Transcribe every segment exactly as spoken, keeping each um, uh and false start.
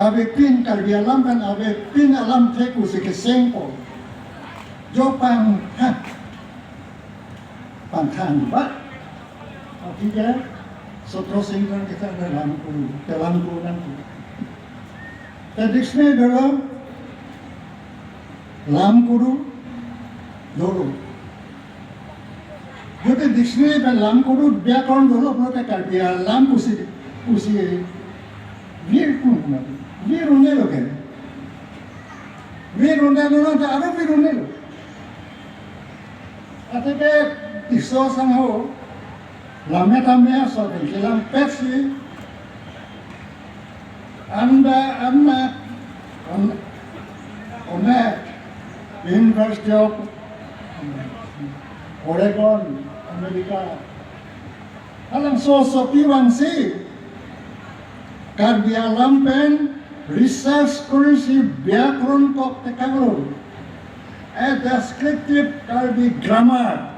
Avepin Karbi alam pen avepin alamthe pusi kesengpo. Jo pang, ha. Pangthang ba. Oke ya. Sotro singkar kita ada lamku, dalam kurang. Tadi sini dalam lamkuru dolo. Jodi dictionary pen lamkuru byakron dolo pulote Karbi alam pusi, pusi vir kun kunat. Vir un-elo ke. Vir un-elo nang ta aro vir un-elo. Athe ke Tisso sangho lammet ameso pen kelampetsi anda, anda, on, onek University of Oregon, America. Halabangso asopi vangsi Karbi alam pen research korisi byakron kok tekanglo. A descriptive Karbi grammar.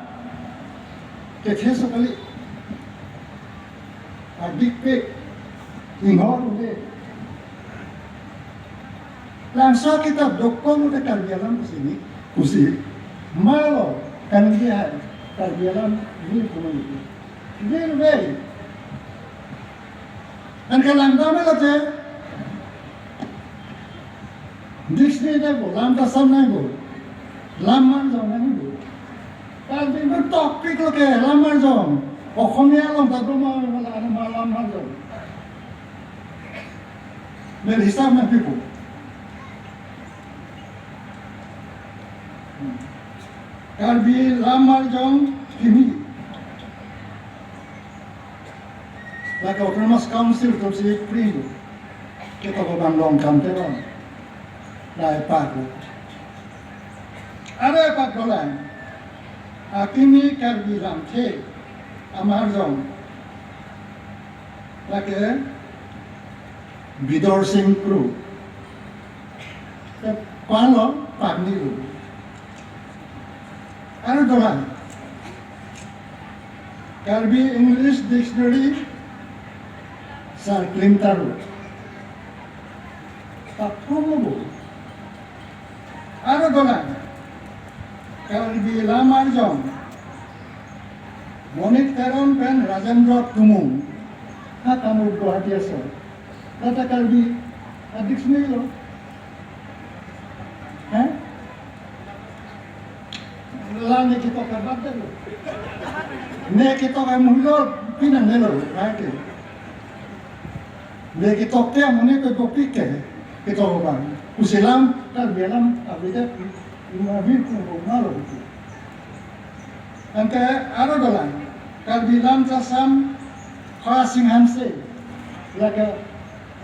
Kethe so kali. Adikpik. Inghor ude. Labangso akitap dokok ude Karbi alam pusi ni. Pusi. Malo. Kan dia hai. Karbi alam ini puno itu. Ini lebih. Anke langdam lote. Dictionary ta bo, lam ta sam nangpo. Lam arjong nangpo. Karbi topic lo ke, lam arjong. Oxomiya along ta doma wala ano ma lam arjong. Bel hisab nangpipo. Karbi lam arjong kimi. Lake Autonomous Council atumsi pri. Ketok abang long kam te bang. Dai pak. Are pak dolang. Akimi Karbi lamthe amarjong. Lake Bidor Sing Kro. Te palo pak ni lo. Aro dolang. Karbi English Dictionary, Sar Klimtaro. Tapung lo bo. Aro dolang. Karbi lam arjong. Monit Teron pen Rajendra Timung. Ha kamu Guwahati aso. Kata Karbi, a dictionary lo. Hah? La ne ketok ke bat delo. Ne ketok ke mulo pinang delo, right? Ne ketok te amonit topik ke, ketok bang. Pusi lam, Karbi alam, abide, imabir kung malo. Anke aro dolang, Karbi lam ta sam, Khorsing Hanse, lake,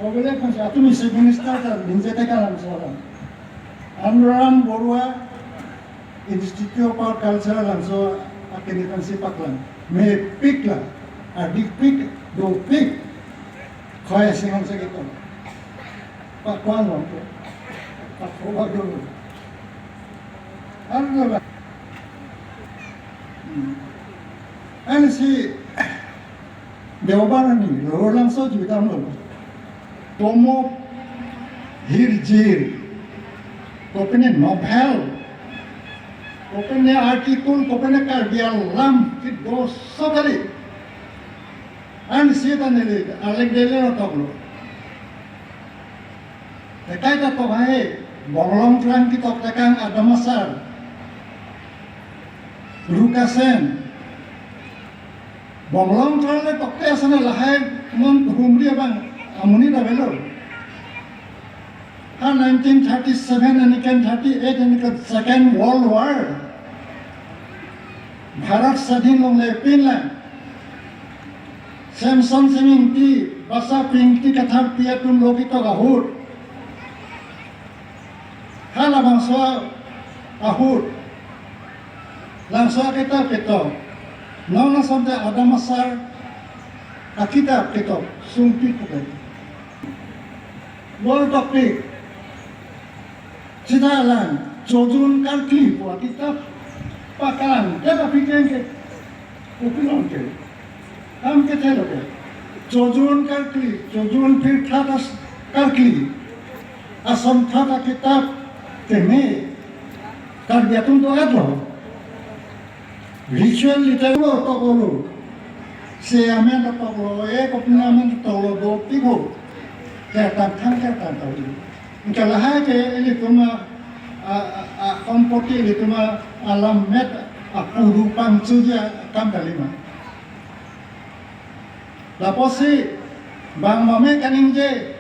obele khansi atum isi minister ta, ninjete kalam solam. Anuram Borua, Institute of Culture langso akini tangsi paklang. Mepik la, adikpik, dopik. Khorsing Hanse ketok. Pak kuan lo. Pak kuan lo. Ano ba? Hmm. Ansi Deobar ani, Lower Langso jutam lo. Tomo hirjir. Kopine novel. Kopine article, kopine Karbi alam, kedo so kali. Ansi ta neli, alek dele lo toklo. Tekai ta tok hai, Bonglong Trang ketok tekang Adam Asar. Rukasen. Bonglong Trang le tokte asana lahai non humri abang amonit avelo. Ha nineteen thirty-seven aniken thirty-eight aniken Second World War. Bharat swadhin longle pinlang. Semson Semingti, Basa Pingti Katharpi atum lo ketok ahut. Halabangso ahut. Langso akitap ketok. Non asonte Adam Asar akitap ketok. Sungpi pukai. Bol topik. Sita lang, Chojun Karkli pu akitap. Pakalang, keta pikeng ke. Upilong ke. Kam kethelo ke. Chojun Karkli, Chojun Pirthatas Karkli. Ason thak akitap teme Karbi atum do-etlo. Ritual liter lo toklo. Se amen toklo, e kopina amen toklo do pigo. Kertang thang kertang toklo. Anke lahai ke ilitum a, a, a, a, kompoti ilitum a, alam met apuru pangchuji akam kalima. Lapusi bang mame kaningje,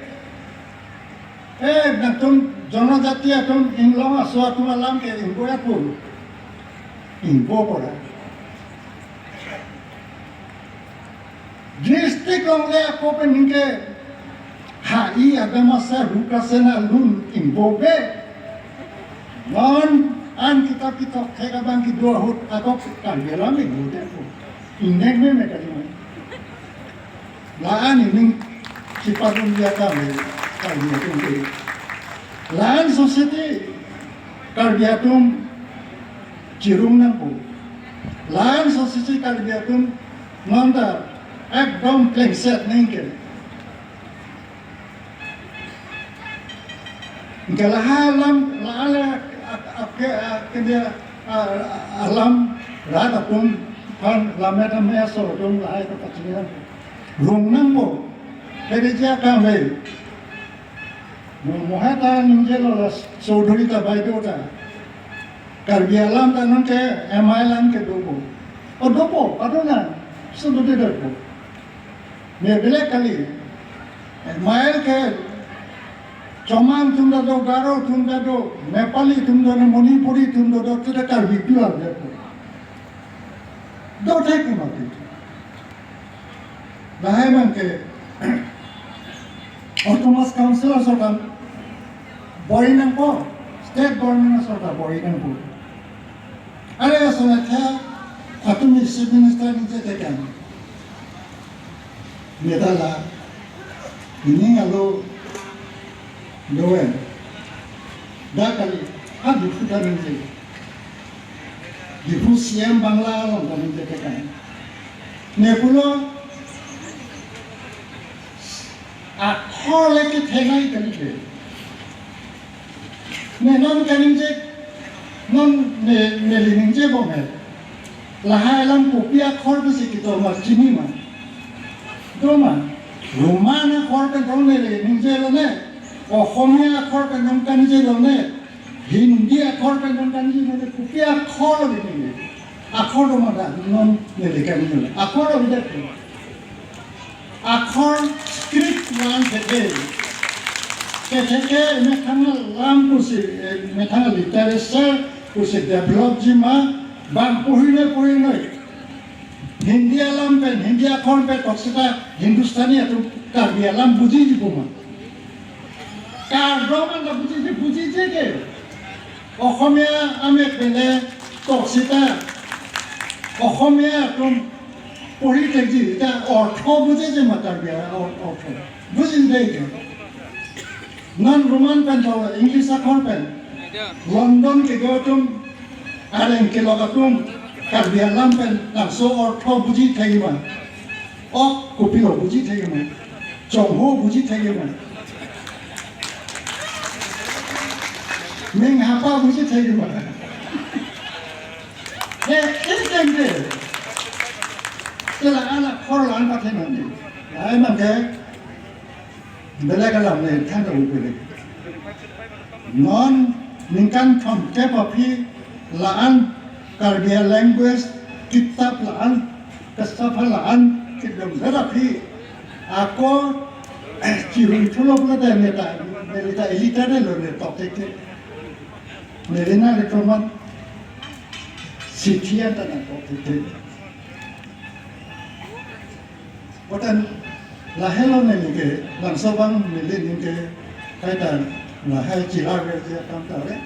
eh, nangtum jonojati atum inglong aso atum alam ke ingbo ya pu. Ingbo pora. District longle ako pen ningke ha i agama sa ruka sena lun ingbo be. Non an kita kitok thek abang kido ahut ako Karbi alam ingbo de ako. Ingnek me me kali mai. La-an ining chipadun dia kami, Karbi atum ke. La-an society Karbi atum chirung nangpo. La-an society Karbi atum nonta ekdom plengset nengke. Anke lahai alam, lahai ak-, ak-, ak-, ke dia, a, alam rat atum aphan lammet ameso atum lahai kapachini rung nangpo. Pede ja kang ve. Mo-, mohai ta ningjelo la Chaudhary ta Baideo ta. Karbi alam ta nonke M I L an ke dopo. O dopo, padona. Sudah dopo. Ne belek kali. M I L ke Chomang atum ta do, Garo atum ta do, Nepali atum ta do, Manipuri atum ta do, tidak Karbi pure dopo. Do thek mati. Lahai abang ke Autonomous Council asorkar bor-i nangpo, state government asorkar bor-i nangpo. Are ason athe atumi Chief Minister ningje tekang. Neta la ining alo doen. Da kali, ha Diphu ta ningje. Diphu C M Bangla along ta ningje tekang. Ne pulo akhor le kethenei kali ke. Ne non kaningje, non ne, neli ningje bom he. Lahai alam kopi akhor pusi kitor ma chini ma. Do ma. Roman akhor pen tong neli ningje lone. Ohomia akhor pen tong kaningje lone. Hindi akhor pen tong kaningje lone. Kopi akhor lo ningje. Akhor do ma da non neli kaningje lone. Akhor lo bidak. Akhor script lang theke. Ketheke methang alam pusi, eh, methang literature pusi develop ji ma bang puhine puhine. Hindi alam pen, Hindi akhor pen tok seta Hindustani atum Karbi alam bujiji pu ma. Kardom an ta bujiji, bujiji ke. Ohomia amek pen le tok seta Ohomia atum puri thekji, ta ortho bujiji ma Karbi a-, or-, ortho. Bujiji de ke. Non Roman pen tho English akhor pen. London kedo atum, areng kelok atum, Karbi alam pen, laso ortho buji thekji ma. Ok, kopilo buji thekji ma. Chongho buji thekji ma. Menghapa buji thekji ma. He, he, he, he. Tela ala khor lan pathe nani. Ai man ke. Belek alam ne than ta upele. Non ningkan thomkep aphi la-an Karbi language kitap la-an, kasapha la-an kedam vet aphi ako chirung thulo pula ta neta, neta elita de lo ne tok tek tek. Neli na le tomat sithian ta na tok tek tek. Botan lahelo neli ke, bangso bang neli ningke, kaita lahai chila verji akam ta re.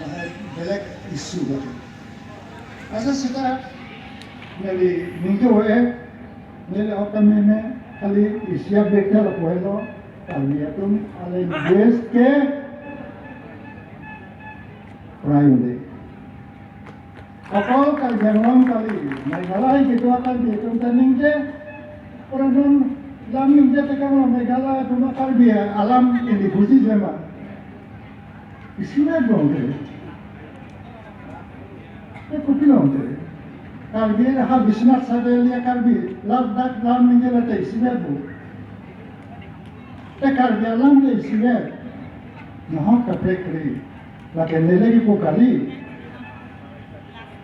Lahai belek issue ba. Asa seta neli ningke we, neli oka meme, kali isi abek ta lapu helo, kali atum ale base ke prime de. Okol Karbi Anglong kali, Meghalaya kedo akan di atum ta ningje, pura non Lam ningje tekang lo Meghalaya atum Karbi alam ili buji jema. Isimet bom te. Te kopi long te. Karbi ha Biswanath sade liya Karbi. Lam dak lam ningje la te isimet bom. Te Karbi alam te isimet. Nahok kaprek kri. Lake neli kipu kali.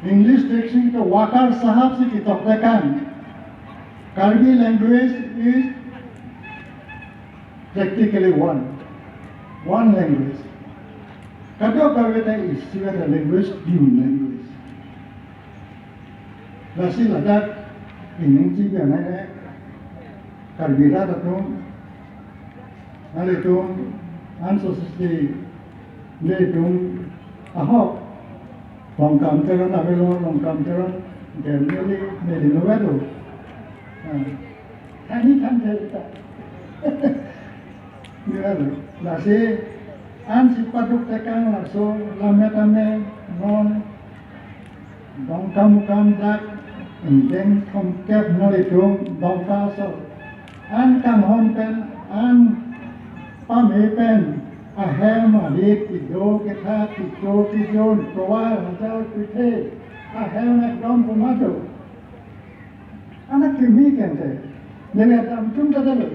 English text si to Wakar Sahab si ketok tekang. Karbi language is practically one. One language. Kadokave ta isivet language, dual language. Lasi ladak ining ji biang ne Karbi rat atum, nanglitum, an society, nelitum, ahok, Longkam Teron avelo, Longkam Teron, ke neli, neli novelo. Ah, thani than ke ta. Novelo. Lasi, ansi paduk tekang laso, lammet ame, non, Dongkamukam dak ingdeng thomkep nelitum Dongka asor. An kanghon pen, an pame pen, ahem arit, kedo ketha, kecho kejon, tovar hajar pithe, ahem ekdom komat do. Anak kimi kente. Neli adam tum ta dalo.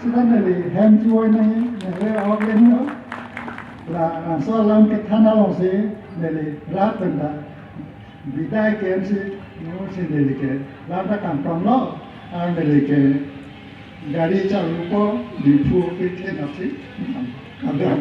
Sita neli hem chuoi nangji, neli awak lenglo. La laso alam kethan alongsi neli rat pen ta bidai ke-ensi, no si neli ke lam ta kangtong lo, ar neli ke gari chalupo, Diphu ke thenasi. Kadam.